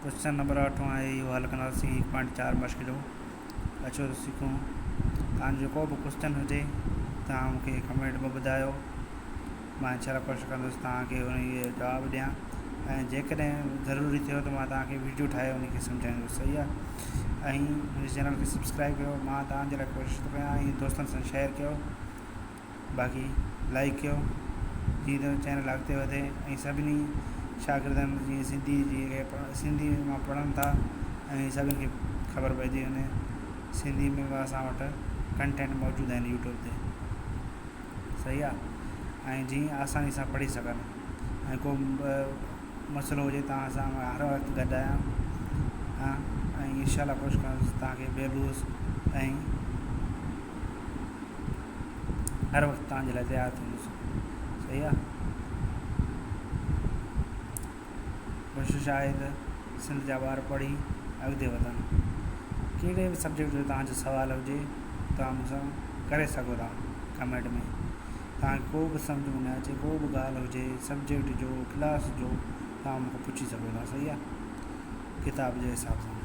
Question number آٺون آهي اهو حل ڪنداسين هڪ پوائنٽ چار مشق جو. اچو ته سکون. توهان جو ڪو به ڪوئسچن هجي توهان مون کي ڪمينٽ ۾ ٻڌايو، مان انشاء الله ڪوشش ڪندس توهان کي ان جو جواب ڏيان ۽ جيڪڏهن ضروري ٿيو ته مان توهان کي ويڊيو ٺاهي ان کي سمجهائيندس. صحيح آهي. ۽ منهنجي چينل کي سبسڪرائب ڪيو، مان توهان جي لاء ڪوشش ٿو ڪيان ۽ دوستن سان شيئر ڪيو، باقي لائيڪ ڪيو جيئن ته چينل اڳتي وڌي ۽ سڀني شاگردن جيئن سنڌي جي سنڌي مان پڙهن ٿا ۽ سڀني کي خبر پئجي وڃي سنڌي ۾ به اسان وٽ ڪنٽينٽ موجود آهن يوٽيوب تي. صحيح آهي. ۽ جيئن آساني سان پڙهي سگهن ۽ ڪو به مسئلو هجي توهان سان مان هر وقت گڏ آهيان ۽ انشاء الله ڪوشش ڪندس توهان کي بي لوث ۽ هر وقت توهان جي لاء تيار ٿيندس. صحيح آ. ڪوشش آهي ته سنڌ جا ٻار پڙهي اڳتي وڌن. ڪهڙي به سبجيڪٽ جو توهان جو سوال هجي توهان مون سان ڪري سگهو ٿا ڪمينٽ ۾. توهان کي ڪو به سمجهه ۾ نه اچي ڪو به ڳالهه هجي سبجيڪٽ جو ڪلاس جو توهان مون کان پڇي سگهو ٿا. صحيح آ. ڪتاب جي حساب سان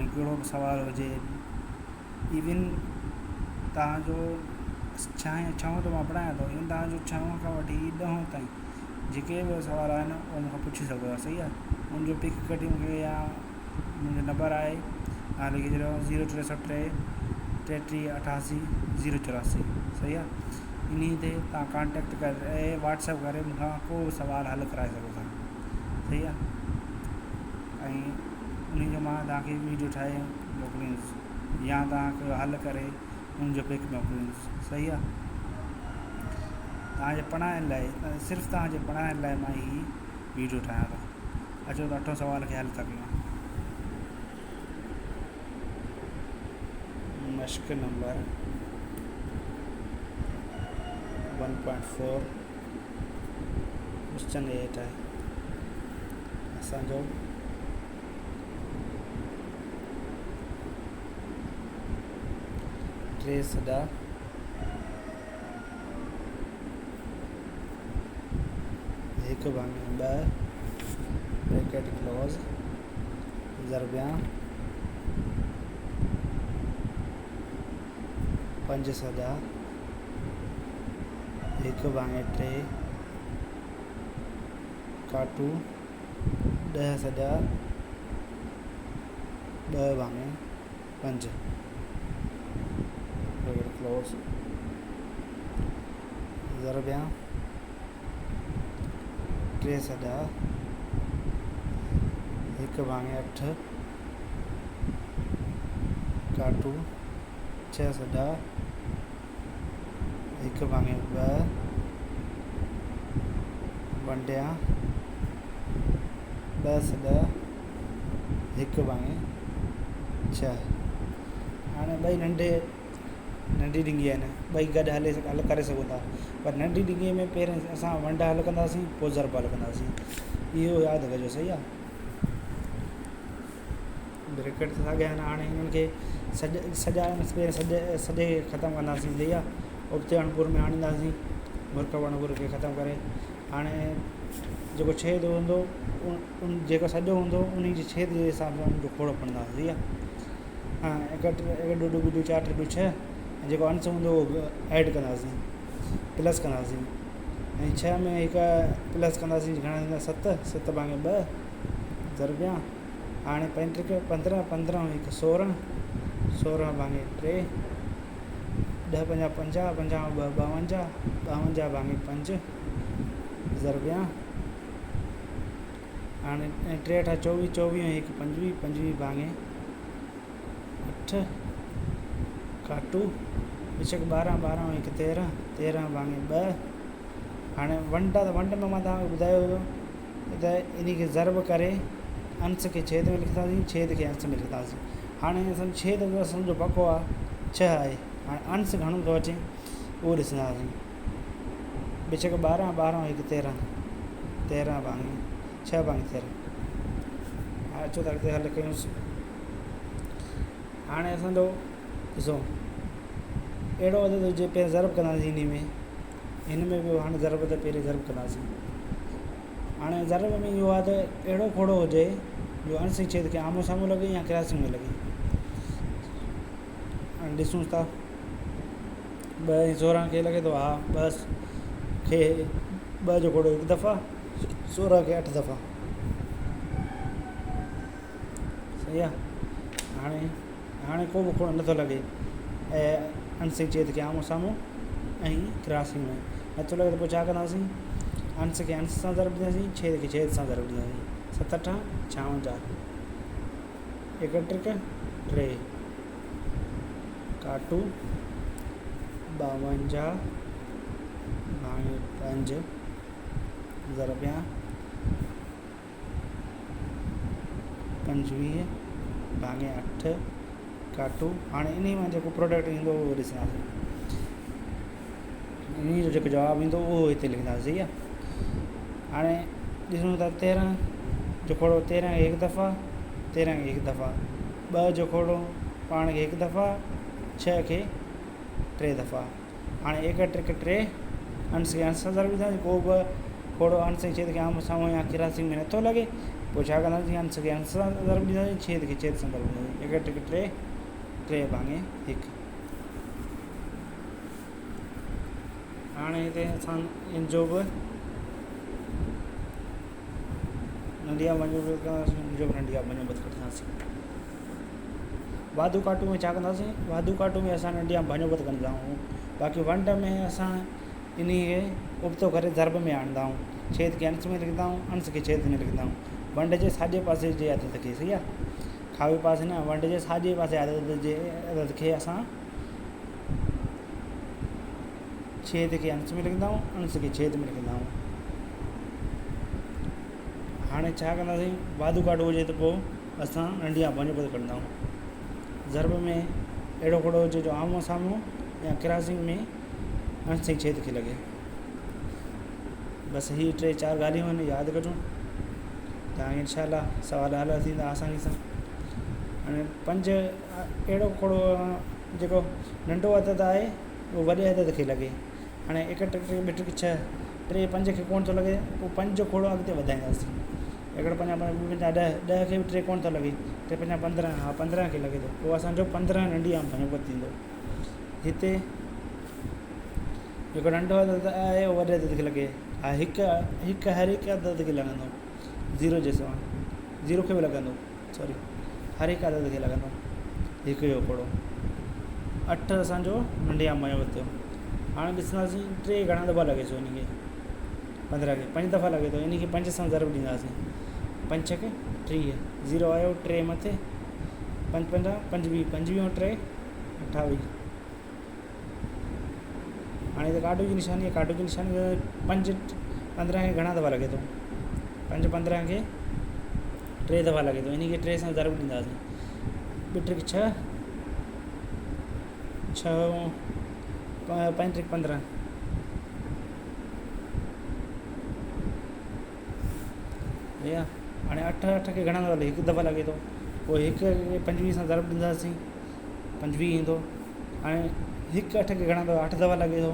۽ ڪهڙو به سوال هجي ايون توهان جو ڇهين ڇهون ته مان پڙهايان ٿو ايون توهان جو ڇهون کان وٺي ڏهون تائين جيڪي به سوال آهن اهي مون کان پڇي سگهو ٿا. صحيح آهي. ان جو پڪ ڪڍي مون کي يا منهنجو نمبر آهي توهان لکي ڇڏيو زيرو ٽي سؤ ٽي ٽيٽيهه اٺاسي زيرو چوراسي. صحيح آهي. انهي تي توهان ڪانٽيڪٽ ڪري واٽس ايپ ڪري مون کان ڪو به سوال حل ڪرائي سگهو ٿا. صحيح آهي. ۽ انهي جو مان توهان کي ويڊيو ٺاهي موڪليندس يا توهان کي حل ڪري ان جو پڪ موڪليندس. صحيح آهي. توهان جي پڙهائڻ لاء صرف توهان جي پڙهائڻ لاء مان هي ويڊيو ٺاهيان ٿو. اچو ته اٺون سوال کي حل ٿا ڪيون. مشق نمبر 1.4 ڪوئسچن 8 آهي اسان جو. ٽي سڏا هڪ ڀاڱي ٻه بريڪيٽ ڪلوز ضربيان پنج سڏا هڪ ڀاڱي ٽي ڪاٽو ڏهه سڄا ٻه ڀاڱي پنج بريڪيٽ ڪلوز ضربيان ٽي سڄا هڪ ڀاڱي اٺ ڪاٽو ڇهه سڄا هڪ ڀاڱي ٻه ونڊيان ٻه سڄا هڪ ڀاڱي ڇهه. هاڻي ٻئي ننڍي ننڍي ڊنگي آهن ٻئي گڏ هلي حل ڪري سگهون ٿا پر ننڍي ڊنگي ۾ پهرين اسان ونڊ حل ڪنداسين پوءِ ضرب حل ڪنداسين. اهو ياد رکجو. صحيح آهي. بريڪيٽ ته ساڳيا آهن هاڻي هنن کي سڄ سڄا پهرين سڄي سڄي کي ختم ڪنداسين. صحيح آهي. ابتي اڻپور ۾ آڻينداسين مرڪب اڻپور کي ختم ڪري هاڻي جيڪو ڇيد هوندو ان جيڪو سڄو هوندو ان جي ڇيد جي حساب سان ان جو کوڙو پڙهنداسين. صحيح آهي. ها هڪ ٽي هڪ ڏوڍو ٻه چار ٽي ڏو ڇهه ۽ جيڪو انس هوندو اهو ايڊ ڪنداسين پلس ڪنداسين ۽ ڇهه ۾ هڪ پلس ڪنداسين گهڻا ٿيندا ست ست ڀاڱي ٻه ضربيان هاڻي پنج ٽي پندرهن پندرهن هڪ سورهن سورهن ڀاڱي ٽي ڏهه پنجا پنجاهه پنجاهه ٻه ٻاونجاهه ٻاونجاهه ڀاڱي پنج ضربيان هاڻي ٽي اٺا چوويهه چوويهه ۽ هڪ پنجويهه پنجويهه ڀاڱي اٺ ڪاٽو ٻه ڇڪ ٻارهن ٻارهن ۽ هڪ تيرهن تيرهن ڀاڱي ٻه هاڻي ونڊ آهي ته ونڊ ۾ مان توهان کي ٻڌايو هيو ته ان کي ضرب ڪري انس کي ڇيد ۾ لکنداسين ڇيد کي انس ۾ لکنداسين هاڻي اسان ڇيد جو اسان جو پڪو آهي ڇهه آهي هاڻي انس گهڻو ٿو اچي اهو ڏسنداسين ٻه ڇڪ ٻارهن ٻارهن هڪ تيرهن تيرهن ڀاڱي ڇهه ڀاڱي تيرهن هاڻي اچو ته اڳتي حل ڪيونس هاڻي اسانجو ڏسو اهڙو عدد هجي پهرين ضرب ڪنداسين ان ۾ هن ۾ به هاڻي ضرب ته پهرين ضرب ڪنداسين. هاڻي ضرب ۾ اهو آهي ته اهڙو کوڙو هجي جو انش ۽ ڇيد کي آمهون سامهون لڳي يا ڪراسنگ ۾ لڳي. هاڻي ڏسون ٿا 2 ۽ 16 کي لڳي ٿو، ها 2 کي 2 جو کوڙو هڪ دفعا، 16 کي 8 دفعا، صحيح آهي. هاڻي ڪو به کوڙو نٿو لڳي ۽ انش ۽ ڇيد کي آمهون سامهون ۽ ڪراسنگ ۾ نٿو لڳي ته پوء ڇا ڪنداسين؟ انش کي انش سان ضرب ڏينداسين، ڇيد کي ڇيد سان ضرب ڏينداسين. ست اٺ ڇاونجاهه، هڪ ٽرڪ ٽي، ڪاٽو 52 ڀاڱي پنج ضربيان 25 ڀاڱي 8 ڪاٽو. هاڻي انهي مان جيڪو پروڊڪٽ ايندو اهو ڏسنداسين، انهي جو جيڪو جواب ايندو اهو هتي لکنداسين، صحيح آهي. هاڻي ڏسون ٿا 13 جو کوڙو 13 کي هڪ دفعا، 13 کي هڪ دفعا، 2 جو کوڙو پاڻ کي هڪ دفعا، 6 کي 3 دفعا. هاڻي هڪ ٽرڪ ٽي، انش کي انش سان ضرب ڏينداسين، ڪو به کوڙو انش ۽ ڇيد کي آمهون سامهون يا ڪراسنگ ۾ نٿو لڳي، پوء ڇا ڪنداسين؟ انش کي انش سان ضرب ڏينداسين، ڇيد کي ڇيد سان ضرب ڏينداسين. هڪ ٽرڪ ٽي، ٽي ڀاڱي هڪ. هاڻي هتي اسان ان جو به ننڍي آ ڀاڱي ٻه ڪنداسين، ان جو به ننڍي آ ڀاڱي ٻه ڪڍنداسين. واڌو ڪاٽو ۾ ڇا ڪنداسين؟ واڌو ڪاٽو ۾ اسان ننڍي آ ڀاڱي ٻه ڪندا آهيون، باقي ونڊ ۾ اسان انهي کي ابتو ڪري ضرب ۾ آڻندا آهيون. ڇيد کي انش ۾ لکندا آهيون، انش کي ڇيد ۾ لکندا آهيون. ونڊ جي ساڄي پاسي جي عدد کي، صحيح آهي، کاٻي پاسي نه، ونڊ جي ساڄي پاسي عدد جي عدد کي اسان ڇيد کي انش ۾ لکندا آهيون، انش کي ڇيد ۾ لکندا آهيون. هاڻي ڇا ڪنداسين؟ واڌو ڪاٽو هجي ته پوء اسان ننڍي آ ڀاڱي ٻه ڪڍندا آهيون. ضرب ۾ اهڙو کوڙو هجي جو آمهون سامهون يا ڪراسنگ ۾ انش ۽ ڇيد کي لڳي. بس هي 3 4 ڳالهيون آهن، ياد ڪجو ته انشاء الله سوال حل ٿيندا آساني سان. هاڻي 5 اهڙو کوڙو جيڪو ننڍو عدد آهي اهو وڏي عدد کي لڳي. هاڻي هڪ ٽي ٽي ٻه ٽي ڇهه، ٽي پنج کي ڪونه ٿو لڳي، پوء 5 جو کوڙو اڳتي وڌائينداسين. هڪڙو پنج پنج ٻه پنج ڏهه، ڏهه کي به ٽي ڪونه ٿو لڳي، ٽي پنج 15، ها 15 کي لڳي ٿو، پوء اسانجو 15 ننڍي آم ڀاڱي ٻه ٿيندو. هتي جيڪو ننڍو عدد آهي اهو وڏي عدد کي لڳي، ها هڪ هڪ هر هڪ عدد کي لڳندو، زيرو جي سوا زيرو کي به لڳندو، سوري هر هڪ عدد کي لڳندو هڪ جو کوڙو. 8 اسانجو ننڍي آم ڀاڱي ٻه ٿيو. هاڻي ڏسنداسين 3 گهڻا دفعا لڳي ٿو، ان کي 15 کي 5 دفعا لڳي ٿو، ان کي 5 سان ضرب ڏينداسين. پنج ڇڪ 30، زيرو آيو 3 مٿي، پنج پنجا پنجويهه، پنجويهه ۽ ٽي 28. هاڻي هتي ڪاٽو جي نشاني آهي، ڪاٽو جي نشاني 5 15 کي گهڻا دفعا لڳي ٿو؟ 5 15 کي 3 دفعا لڳي ٿو، ان کي 3 سان ضرب ڏينداسين. ٻه ٽرڪ ڇهه، ڇهه پنج ٽرڪ 15. صحيح آهي. هاڻي 8 8 کي گهڻا دفعا لڳي؟ هڪ دفعا لڳي ٿو، پوء هڪ کي 25 سان ضرب ڏينداسين، 25 ايندو. هاڻي هڪ 8 کي گهڻا دفعا؟ 8 دفعا لڳي ٿو.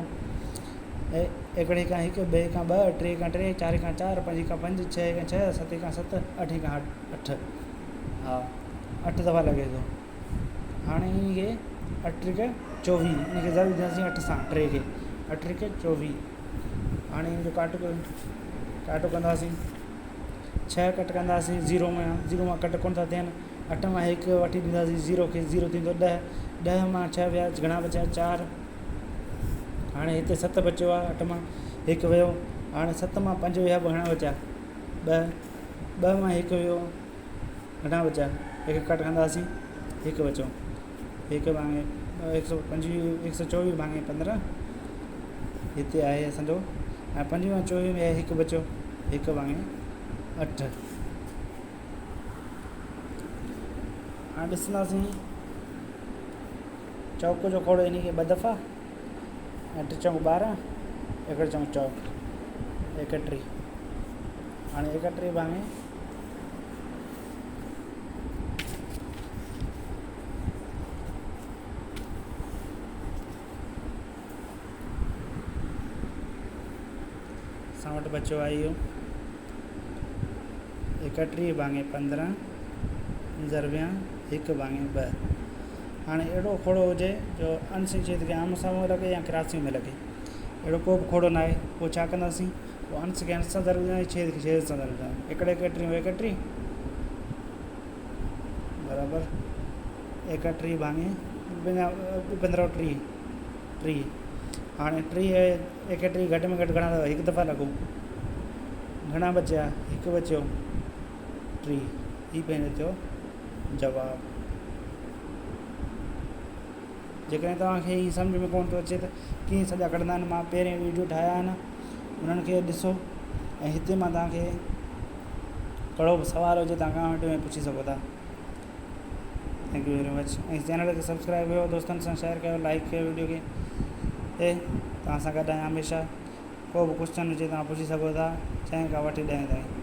۽ هڪڙي کان هڪ، ٻئي کان ٻه، ٽي کان ٽي، چار کان چار، پنج کان پنج، ڇهه کان ڇهه، ست کان ست، اٺ کان اٺ، ها 8 دفعا لڳي ٿو. هاڻي ان کي اٺ ٽرڪ 24، ان کي ضرب ڏينداسين 8 سان، 3 کي اٺ ٽرڪ 24. هاڻي ان جو ڪاٽو ڪنداسين، 6 ڪٽ ڪنداسين زيرو مان، زيرو مان ڪٽ ڪونه ٿا ٿين. 8 مان 1 وٺي ڏينداسين زيرو کي، زيرو ٿيندو 10، 10 مان 6 ويا گهڻا بچيا؟ 4. هاڻي هتي 7 بچيو آهي، 8 مان 1 ويو، هاڻي 7 مان 5 ويا گهڻا بچيا؟ 2، 2 مان 1 ويو گهڻا بچيا؟ هڪ ڪٽ ڪنداسين 1 بچيو، هڪ ڀاڱي هڪ سؤ پنجويهه، هڪ سؤ چوويهه ڀاڱي 15 هتي آهي اسانجو. ۽ 25 مان 24 ۾ 1 بچيو، هڪ ڀاڱي اٺ. هاڻي ڏسنداسين چوڪ جو کوڙو ان کي 2 دفعا، ۽ ٽي چوڪ 12، هڪ چوڪ چوڪ 31. هاڻي 31 ڀاڱي اسان وٽ بچيو آهي اهو ايڪٽيهه ڀاڱي 15 ضربيان هڪ ڀاڱي ٻه. هاڻي اهڙو کوڙو هجي جو انش ۽ ڇيد کي آمهون سامهون لڳي يا ڪراسيون ۾ لڳي، اهڙو ڪو به کوڙو ناهي، پوء ڇا ڪنداسين؟ پوء انش کي انش سان ضرب ڏينداسين، ڇيد کي ڇيد سان ضرب ڏينداسين. هڪڙي ايڪٽيهه 31 برابر 31 ڀاڱي 15 30، 30. هاڻي 30 31 گهٽ ۾ گهٽ گهڻا اٿو؟ هڪ دفعا لڳو، گهڻا بچيا؟ هڪ بچيو، 30. هي پنهنجو ٿيو جواب. جيڪڏهن توهان کي هي سمجهه ۾ ڪونه ٿو اچي ته ڪيئن سڄا ڪڍندا آهن، مان پهرين ويڊيو ٺاهيا آهن، انهن کي ڏسو ۽ هتي مان توهان کي ڪهڙو به سوال هجي توهان ڪمينٽ ۾ پڇي سگهو ٿا. Thank you very much. ۽ Channel کي سبسڪرائب ڪيو، دوستن سان شيئر ڪيو، لائڪ ڪيو ويڊيو کي. توهان سان گڏ آهيان هميشه. ڪو به ڪوشچن هجي توهان پڇي سگهو ٿا، ڇهين کان وٺي ڏهين تائين.